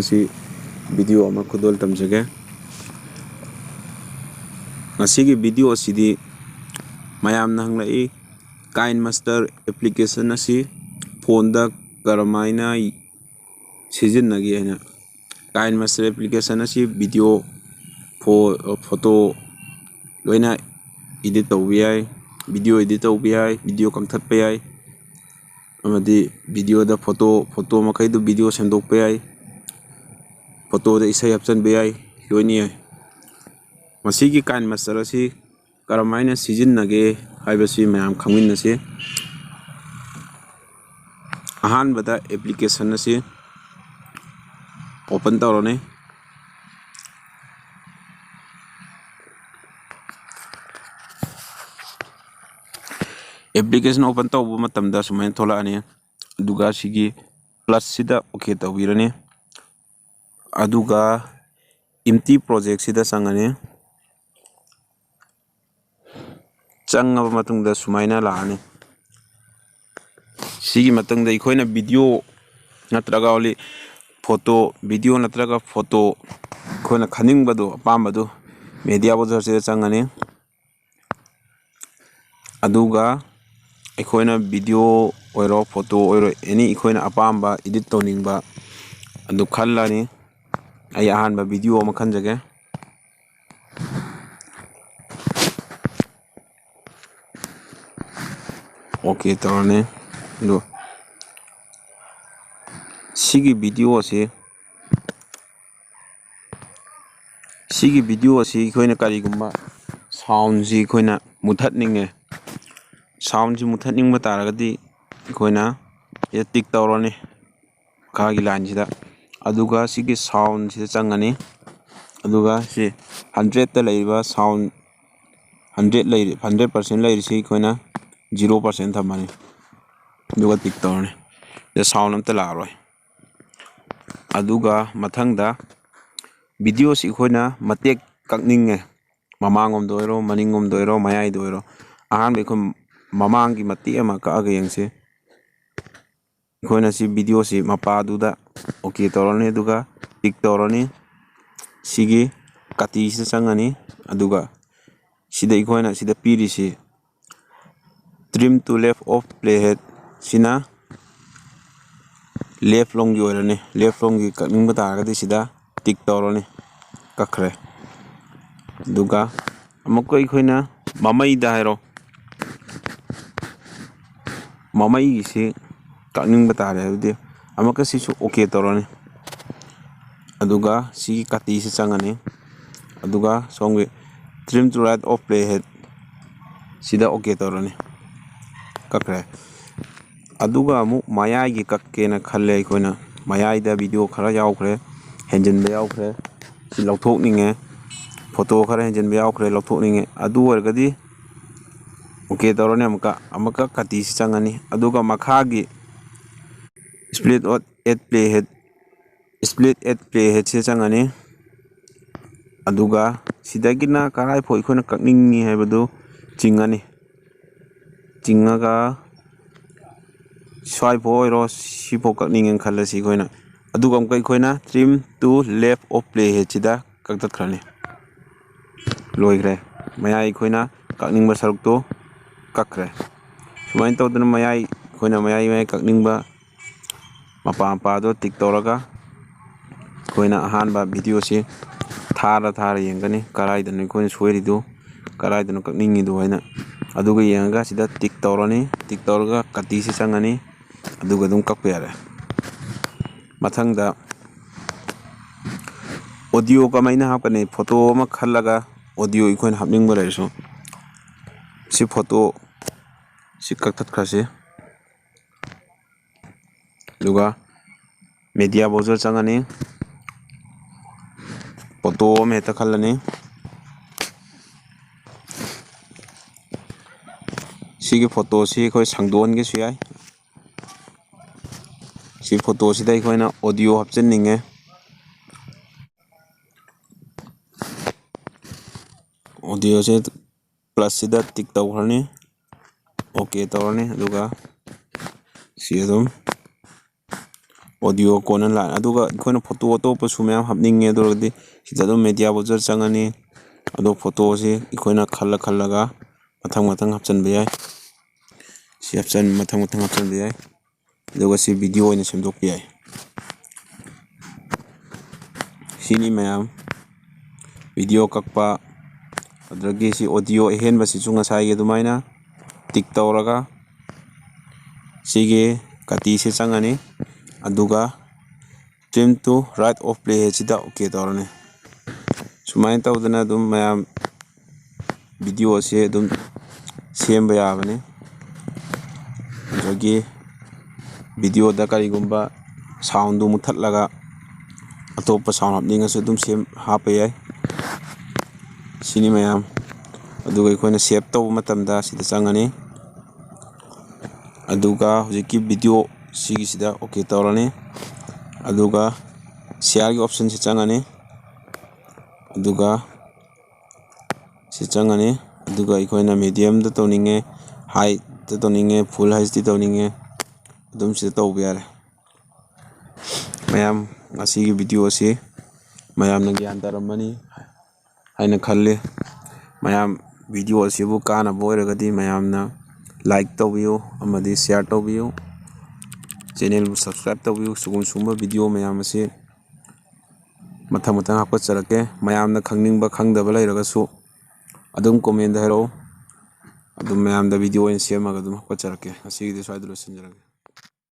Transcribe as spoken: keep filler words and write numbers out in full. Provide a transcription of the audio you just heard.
ꯁꯤ ꯚꯤꯗꯤꯑꯣ ꯑꯃ ꯈꯨꯗꯣꯜ ꯇꯝꯖꯒꯦ꯫ ꯉꯁꯤꯒꯤ ꯚꯤꯗꯤꯑꯣ ꯑꯁꯤꯗꯤ ꯃꯌꯥꯝꯅ ꯍꯪꯂꯛꯏ, KineMaster application ꯑꯁꯤ ꯐꯣꯟꯗ ꯀꯔꯝꯍꯥꯏꯅ ꯁꯤꯖꯤꯟꯅꯒꯦ ꯍꯥꯏꯅ꯫ KineMaster application ꯑꯁꯤ ꯚꯤꯗꯤꯑꯣ, ꯐꯣ-, ꯐꯣꯇꯣ ꯂꯣꯏꯅ edit ꯇꯧꯕ ꯌꯥꯏ, ꯚꯤꯗꯤꯑꯣ edit ꯇꯧꯕ ꯌꯥꯏ, ꯚꯤꯗꯤꯑꯣ ꯀꯛꯊꯠꯄ ꯌꯥꯏ, ꯑꯃꯗꯤ ꯚꯤꯗꯤꯑꯣꯗ ꯐꯣꯇꯣ, ꯐꯣꯇꯣ ꯃꯈꯩꯗꯨ ꯚꯤꯗꯤꯑꯣ ꯁꯦꯝꯗꯣꯛꯄ ꯌꯥꯏ, ꯐꯣꯇꯣꯗ ꯏꯁꯩ ꯍꯥꯞꯆꯤꯟꯕ ꯌꯥꯏ, ꯂꯣꯏꯅ ꯌꯥꯏ꯫ ꯃꯁꯤꯒꯤ KineMaster ꯑꯁꯤ ꯀꯔꯝꯍꯥꯏꯅ ꯁꯤꯖꯤꯟꯅꯒꯦ ꯍꯥꯏꯕꯁꯤ ꯃꯌꯥꯝ ꯈꯪꯃꯤꯟꯅꯁꯤ꯫ ꯑꯍꯥꯟꯕꯗ application ꯑꯁꯤ open ꯇꯧꯔꯅꯤ꯫ Application open ꯇꯧꯕ ꯃꯇꯝꯗ ꯁꯨꯃꯥꯏꯅ ꯊꯣꯛꯂꯛꯑꯅꯤ꯫ ꯑꯗꯨꯒ ꯁꯤꯒꯤ plus ꯁꯤꯗ OK ꯇꯧꯕꯤꯔꯅꯤ꯫ ꯑꯗꯨꯒ empty project ꯁꯤꯗ ꯆꯪꯉꯅꯤ꯫ ꯆꯪꯉꯕ ꯃꯇꯨꯡꯗ ꯁꯨꯃꯥꯏꯅ ꯂꯥꯛꯑꯅꯤ꯫ ꯁꯤꯒꯤ ꯃꯇꯨꯡꯗ ꯑꯩꯈꯣꯏꯅ ꯚꯤꯗꯤꯑꯣ ꯅꯠꯇ꯭ꯔꯒ only ꯐꯣꯇꯣ, ꯚꯤꯗꯤꯑꯣ ꯅꯠꯇ꯭ꯔꯒ ꯐꯣꯇꯣ ꯑꯩꯈꯣꯏꯅ ꯈꯟꯅꯤꯡꯕꯗꯣ, ꯑꯄꯥꯝꯕꯗꯣ media browser ꯁꯤꯗ ꯆꯪꯉꯅꯤ꯫ ꯑꯗꯨꯒ ꯑꯩꯈꯣꯏꯅ ꯚꯤꯗꯤꯑꯣ ꯑꯣꯏꯔꯣ, ꯐꯣꯇꯣ ꯑꯣꯏꯔꯣ, any ꯑꯩꯈꯣꯏꯅ ꯑꯄꯥꯝꯕ edit ꯇꯧꯅꯤꯡꯕ ꯑꯗꯨ ꯈꯜꯂꯅꯤ꯫ ꯑꯩ ꯑꯍꯥꯟꯕ ꯚꯤꯗꯤꯑꯣ ꯑꯃ ꯈꯟꯖꯒꯦ꯫ OK ꯇꯧꯔꯅꯤ꯫ ꯑꯗꯨ ꯁꯤꯒꯤ ꯚꯤꯗꯤꯑꯣ ꯑꯁꯤ, ꯁꯤꯒꯤ ꯚꯤꯗꯤꯑꯣ ꯑꯁꯤ ꯑꯩꯈꯣꯏꯅ ꯀꯔꯤꯒꯨꯝꯕ sound ꯁꯤ ꯑꯩꯈꯣꯏꯅ ꯃꯨꯊꯠꯅꯤꯡꯉꯦ, sound ꯁꯤ ꯃꯨꯊꯠꯅꯤꯡꯕ ꯇꯥꯔꯒꯗꯤ ꯑꯩꯈꯣꯏꯅ ꯁꯤꯗ tick ꯇꯧꯔꯅꯤ, ꯃꯈꯥꯒꯤ line ꯁꯤꯗ꯫ ꯑꯗꯨꯒ ꯁꯤꯒꯤ sound ꯁꯤꯗ ꯆꯪꯉꯅꯤ꯫ ꯑꯗꯨꯒ ꯁꯤ hundred ꯇ ꯂꯩꯔꯤꯕ sound, hundred ꯂꯩꯔꯤ, hundred percent ꯂꯩꯔꯤꯁꯤ ꯑꯩꯈꯣꯏꯅ zero percent ꯊꯝꯃꯅꯤ꯫ ꯑꯗꯨꯒ tick ꯇꯧꯔꯅꯤ꯫ ꯁꯤꯗ sound ꯑꯝꯇ ꯂꯥꯛꯑꯔꯣꯏ꯫ ꯑꯗꯨꯒ ꯃꯊꯪꯗ ꯚꯤꯗꯤꯑꯣꯁꯤ ꯑꯩꯈꯣꯏꯅ ꯃꯇꯦꯛ ꯀꯛꯅꯤꯡꯉꯦ, ꯃꯃꯥꯡꯂꯣꯝꯗ ꯑꯣꯏꯔꯣ, ꯃꯅꯤꯡꯂꯣꯝꯗ ꯑꯣꯏꯔꯣ, ꯃꯌꯥꯏꯗ ꯑꯣꯏꯔꯣ꯫ ꯑꯍꯥꯟꯕ ꯑꯩꯈꯣꯏ ꯃꯃꯥꯡꯒꯤ ꯃꯇꯦꯛ ꯑꯃ ꯀꯛꯑꯒ ꯌꯦꯡꯁꯤ꯫ ꯑꯩꯈꯣꯏꯅ ꯁꯤ ꯚꯤꯗꯤꯑꯣꯁꯤ ꯃꯄꯥꯗꯨꯗ OK ꯇꯧꯔꯅꯤ, ꯑꯗꯨꯒ ꯇꯤꯛ ꯇꯧꯔꯅꯤ꯫ ꯁꯤꯒꯤ ꯀꯥꯇꯤꯁꯤꯗ ꯆꯪꯉꯅꯤ, ꯑꯗꯨꯒ ꯁꯤꯗ ꯑꯩꯈꯣꯏꯅ ꯁꯤꯗ ꯄꯤꯔꯤꯁꯤ trim to left of playhead ꯁꯤꯅ ꯂꯦꯐ ꯂꯣꯝꯒꯤ ꯑꯣꯏꯔꯅꯤ꯫ ꯂꯦꯐ ꯂꯣꯝꯒꯤ ꯀꯛꯅꯤꯡꯕ ꯇꯥꯔꯒꯗꯤ ꯁꯤꯗ ꯇꯤꯛ ꯇꯧꯔꯅꯤ, ꯀꯛꯈ꯭ꯔꯦ꯫ ꯑꯗꯨꯒ ꯑꯃꯨꯛꯀ ꯑꯩꯈꯣꯏꯅ ꯃꯃꯩꯗ ꯍꯥꯏꯔꯣ, ꯃꯃꯩꯒꯤꯁꯤ ꯀꯛꯅꯤꯡꯕ ꯇꯥꯔꯦ꯫ ꯑꯗꯨꯗꯤ ꯑꯃꯨꯛꯀ ꯁꯤꯁꯨ OK ꯇꯧꯔꯅꯤ꯫ ꯑꯗꯨꯒ ꯁꯤꯒꯤ ꯀꯥꯇꯤꯁꯤ ꯆꯪꯉꯅꯤ꯫ ꯑꯗꯨꯒ ꯁꯣꯝꯒꯤ trim to right of playhead ꯁꯤꯗ OK ꯇꯧꯔꯅꯤ꯫ ꯀꯛꯈ꯭ꯔꯦ꯫ ꯑꯗꯨꯒ ꯑꯃꯨꯛ ꯃꯌꯥꯏꯒꯤ ꯀꯛꯀꯦꯅ ꯈꯜꯂꯦ ꯑꯩꯈꯣꯏꯅ꯫ ꯃꯌꯥꯏꯗ ꯚꯤꯗꯤꯑꯣ ꯈꯔ ꯌꯥꯎꯈ꯭ꯔꯦ, ꯍꯦꯟꯖꯤꯟꯕ ꯌꯥꯎꯈ꯭ꯔꯦ꯫ ꯁꯤ ꯂꯧꯊꯣꯛꯅꯤꯡꯉꯦ꯫ ꯐꯣꯇꯣ ꯈꯔ ꯍꯦꯟꯖꯤꯟꯕ ꯌꯥꯎꯈ꯭ꯔꯦ, ꯂꯧꯊꯣꯛꯅꯤꯡꯉꯦ꯫ ꯑꯗꯨ ꯑꯣꯏꯔꯒꯗꯤ OK ꯇꯧꯔꯅꯤ꯫ ꯑꯃꯨꯛꯀ, ꯑꯃꯨꯛꯀ ꯀꯥꯇꯤꯁꯤ ꯆꯪꯉꯅꯤ꯫ ꯑꯗꯨꯒ ꯃꯈꯥꯒꯤ split at playhead, split at playhead ꯁꯦ ꯆꯪꯉꯅꯤ꯫ ꯑꯗꯨꯒ ꯁꯤꯗꯒꯤꯅ ꯀꯔꯥꯏꯐꯥꯎ ꯑꯩꯈꯣꯏꯅ ꯀꯛꯅꯤꯡꯉꯤ ꯍꯥꯏꯕꯗꯨ ꯆꯤꯡꯉꯅꯤ꯫ ꯆꯤꯡꯉꯒ ꯁ꯭ꯋꯥꯏꯐꯥꯎ ꯑꯣꯏꯔꯣ, ꯁꯤꯐꯥꯎ ꯀꯛꯅꯤꯡꯉꯦꯅ ꯈꯜꯂꯁꯤ ꯑꯩꯈꯣꯏꯅ꯫ ꯑꯗꯨꯒ ꯑꯃꯨꯛꯀ ꯑꯩꯈꯣꯏꯅ trim to left of playhead ꯁꯤꯗ ꯀꯛꯊꯠꯈ꯭ꯔꯅꯤ꯫ ꯂꯣꯏꯈ꯭ꯔꯦ꯫ ꯃꯌꯥꯏ ꯑꯩꯈꯣꯏꯅ ꯀꯛꯅꯤꯡꯕ ꯁꯔꯨꯛꯇꯣ ꯀꯛꯈ꯭ꯔꯦ꯫ ꯁꯨꯃꯥꯏꯅ ꯇꯧꯗꯅ ꯃꯌꯥꯏ, ꯑꯩꯈꯣꯏꯅ ꯃꯌꯥꯏ ꯃꯌꯥꯏ ꯀꯛꯅꯤꯡꯕ ꯃꯄꯥ ꯃꯄꯥꯗꯣ ꯇꯤꯛ ꯇꯧꯔꯒ ꯑꯩꯈꯣꯏꯅ ꯑꯍꯥꯟꯕ ꯚꯤꯗꯤꯑꯣꯁꯤ ꯊꯥꯔ ꯊꯥꯔ ꯌꯦꯡꯒꯅꯤ, ꯀꯔꯥꯏꯗꯅꯣ ꯑꯩꯈꯣꯏꯅ ꯁꯣꯏꯔꯤꯗꯨ, ꯀꯔꯥꯏꯗꯅꯣ ꯀꯛꯅꯤꯡꯉꯤꯗꯨ ꯍꯥꯏꯅ꯫ ꯑꯗꯨꯒ ꯌꯦꯡꯉꯒ ꯁꯤꯗ ꯇꯤꯛ ꯇꯧꯔꯅꯤ꯫ ꯇꯤꯛ ꯇꯧꯔꯒ ꯀꯥꯇꯤꯁꯤ ꯆꯪꯉꯅꯤ, ꯑꯗꯨꯒ ꯑꯗꯨꯝ ꯀꯛꯄ ꯌꯥꯔꯦ꯫ ꯃꯊꯪꯗ ꯑꯣꯗꯤꯑꯣ ꯀꯃꯥꯏꯅ ꯍꯥꯞꯀꯅꯤ? ꯐꯣꯇꯣ ꯑꯃ ꯈꯜꯂꯒ ꯑꯣꯗꯤꯑꯣ ꯑꯩꯈꯣꯏꯅ ꯍꯥꯞꯅꯤꯡꯕ ꯂꯩꯔꯁꯨ, ꯁꯤ ꯐꯣꯇꯣ ꯁꯤ ꯀꯛꯊꯠꯈ꯭ꯔꯁꯤ꯫ ꯑꯗꯨꯒ ꯃꯦꯗꯤꯌꯥ ꯕ꯭ꯔꯥꯎꯖꯔ ꯆꯪꯉꯅꯤ, ꯐꯣꯇꯣ ꯑꯃ ꯍꯦꯛꯇ ꯈꯜꯂꯅꯤ꯫ ꯁꯤꯒꯤ ꯐꯣꯇꯣꯁꯤ ꯑꯩꯈꯣꯏ ꯁꯪꯗꯣꯛꯍꯟꯒꯦꯁꯨ ꯌꯥꯏ꯫ ꯁꯤ ꯐꯣꯇꯣꯁꯤꯗ ꯑꯩꯈꯣꯏꯅ ꯑꯣꯗꯤꯑꯣ ꯍꯥꯞꯆꯤꯟꯅꯤꯡꯉꯦ꯫ ꯑꯣꯗꯤꯑꯣꯁꯦ ꯄ꯭ꯂꯁꯁꯤꯗ ꯇꯤꯛ ꯇꯧꯈ꯭ꯔꯅꯤ, OK ꯇꯧꯔꯅꯤ꯫ ꯑꯗꯨꯒ ꯁꯤ ꯑꯗꯨꯝ ꯑꯣꯗꯤꯑꯣ ꯀꯣꯟꯅ ꯂꯥꯛꯑꯦ꯫ ꯑꯗꯨꯒ ꯑꯩꯈꯣꯏꯅ ꯐꯣꯇꯣ ꯑꯇꯣꯞꯄꯁꯨ ꯃꯌꯥꯝ ꯍꯥꯞꯅꯤꯡꯉꯦ꯫ ꯑꯗꯨ ꯑꯣꯏꯔꯒꯗꯤ ꯁꯤꯗ ꯑꯗꯨꯝ ꯃꯦꯗꯤꯌꯥ ꯕ꯭ꯔꯥꯎꯖꯔ ꯆꯪꯉꯅꯤ꯫ ꯑꯗꯣ ꯐꯣꯇꯣꯁꯤ ꯑꯩꯈꯣꯏꯅ ꯈꯜꯂ ꯈꯜꯂꯒ ꯃꯊꯪ ꯃꯊꯪ ꯍꯥꯞꯆꯤꯟꯕ ꯌꯥꯏ꯫ ꯁꯤ ꯍꯥꯞꯆꯟ-, ꯃꯊꯪ ꯃꯊꯪ ꯍꯥꯞꯆꯤꯟꯕ ꯌꯥꯏ꯫ ꯑꯗꯨꯒ ꯁꯤ ꯚꯤꯗꯤꯑꯣ ꯑꯣꯏꯅ ꯁꯦꯝꯗꯣꯛꯄ ꯌꯥꯏ꯫ ꯁꯤꯅꯤ ꯃꯌꯥꯝ, ꯚꯤꯗꯤꯑꯣ ꯀꯛꯄ꯫ ꯑꯗꯨꯗꯒꯤ ꯁꯤ ꯑꯣꯗꯤꯑꯣ ꯑꯍꯦꯟꯕꯁꯤꯁꯨ ꯉꯁꯥꯏꯒꯤ ꯑꯗꯨꯃꯥꯏꯅ ꯇꯤꯛ ꯇꯧꯔꯒ ꯁꯤꯒꯤ ꯀꯇꯤꯁꯦ ꯆꯪꯉꯅꯤ꯫ ꯑꯗꯨꯒ trim to right of play ꯍꯥꯏꯁꯤꯗ ꯑꯣꯀꯦ ꯇꯧꯔꯅꯤ꯫ ꯁꯨꯃꯥꯏꯅ ꯇꯧꯗꯅ ꯑꯗꯨꯝ ꯃꯌꯥꯝ ꯚꯤꯗꯤꯑꯣ ꯑꯁꯤ ꯑꯗꯨꯝ ꯁꯦꯝꯕ ꯌꯥꯕꯅꯤ꯫ ꯑꯗꯒꯤ ꯚꯤꯗꯤꯑꯣꯗ ꯀꯔꯤꯒꯨꯝꯕ ꯁꯥꯎꯟꯗꯨ ꯃꯨꯊꯠꯂꯒ ꯑꯇꯣꯞꯄ ꯁꯥꯎꯟ ꯍꯥꯞꯅꯤꯡꯉꯁꯨ ꯑꯗꯨꯝ ꯁꯦꯝ-, ꯍꯥꯞꯄ ꯌꯥꯏ꯫ ꯁꯤꯅꯤ ꯃꯌꯥꯝ꯫ ꯑꯗꯨꯒ ꯑꯩꯈꯣꯏꯅ ꯁꯦꯞ ꯇꯧꯕ ꯃꯇꯝꯗ ꯁꯤꯗ ꯆꯪꯉꯅꯤ꯫ ꯑꯗꯨꯒ ꯍꯧꯖꯤꯛꯀꯤ ꯚꯤꯗꯤꯑꯣ ꯁꯤꯒꯤꯁꯤꯗ ꯑꯣꯀꯦ ꯇꯧꯔꯅꯤ꯫ ꯑꯗꯨꯒ ꯁꯤꯌꯥꯔꯒꯤ ꯑꯣꯞꯁꯟꯁꯤ ꯆꯪꯉꯅꯤ꯫ ꯑꯗꯨꯒ ꯁꯤ ꯆꯪꯉꯅꯤ꯫ ꯑꯗꯨꯒ ꯑꯩꯈꯣꯏꯅ ꯃꯦꯗꯤꯌꯝꯗ ꯇꯧꯅꯤꯡꯉꯦ, ꯍꯥꯏꯗ ꯇꯧꯅꯤꯡꯉꯦ, ꯐꯨꯜ ꯍꯩꯆ ꯗꯤ ꯇꯧꯅꯤꯡꯉꯦ, ꯑꯗꯨꯝ ꯁꯤꯗ ꯇꯧꯕ ꯌꯥꯔꯦ꯫ ꯃꯌꯥꯝ, ꯉꯁꯤꯒꯤ ꯚꯤꯗꯤꯑꯣ ꯑꯁꯤ ꯃꯌꯥꯝꯅ ꯒ꯭ꯌꯥꯟ ꯇꯥꯔꯝꯃꯅꯤ ꯍꯥꯏꯅ ꯈꯜꯂꯤ꯫ ꯃꯌꯥꯝ, ꯚꯤꯗꯤꯑꯣ ꯑꯁꯤꯕꯨ ꯀꯥꯟꯅꯕ ꯑꯣꯏꯔꯒꯗꯤ ꯃꯌꯥꯝꯅ ꯂꯥꯏꯛ ꯇꯧꯕꯤꯌꯨ ꯑꯃꯗꯤ ꯁꯤꯌꯥꯔ ꯇꯧꯕꯤꯌꯨ, ꯆꯦꯅꯦꯜꯕꯨ ꯁꯕꯁꯀ꯭ꯔꯥꯏꯕ ꯇꯧꯕꯤꯌꯨ꯫ ꯁꯤꯒꯨꯝ ꯁꯤꯒꯨꯝꯕ ꯚꯤꯗꯤꯑꯣ ꯃꯌꯥꯝ ꯑꯁꯤ ꯃꯊꯪ ꯃꯊꯪ ꯍꯥꯞꯀꯠꯆꯔꯛꯀꯦ꯫ ꯃꯌꯥꯝꯅ ꯈꯪꯅꯤꯡꯕ ꯈꯪꯗꯕ ꯂꯩꯔꯒꯁꯨ ꯑꯗꯨꯝ ꯀꯣꯃꯦꯟꯗ ꯍꯥꯏꯔꯛꯎ꯫ ꯑꯗꯨꯝ ꯃꯌꯥꯝꯗ ꯚꯤꯗꯤꯑꯣ ꯑꯣꯏꯅ ꯁꯦꯝꯃꯒ ꯑꯗꯨꯝ ꯍꯥꯞꯀꯠꯆꯔꯛꯀꯦ꯫ ꯉꯁꯤꯒꯤꯗꯤ ꯁ꯭ꯋꯥꯏꯗ ꯂꯣꯏꯁꯤꯟꯖꯔꯒꯦ꯫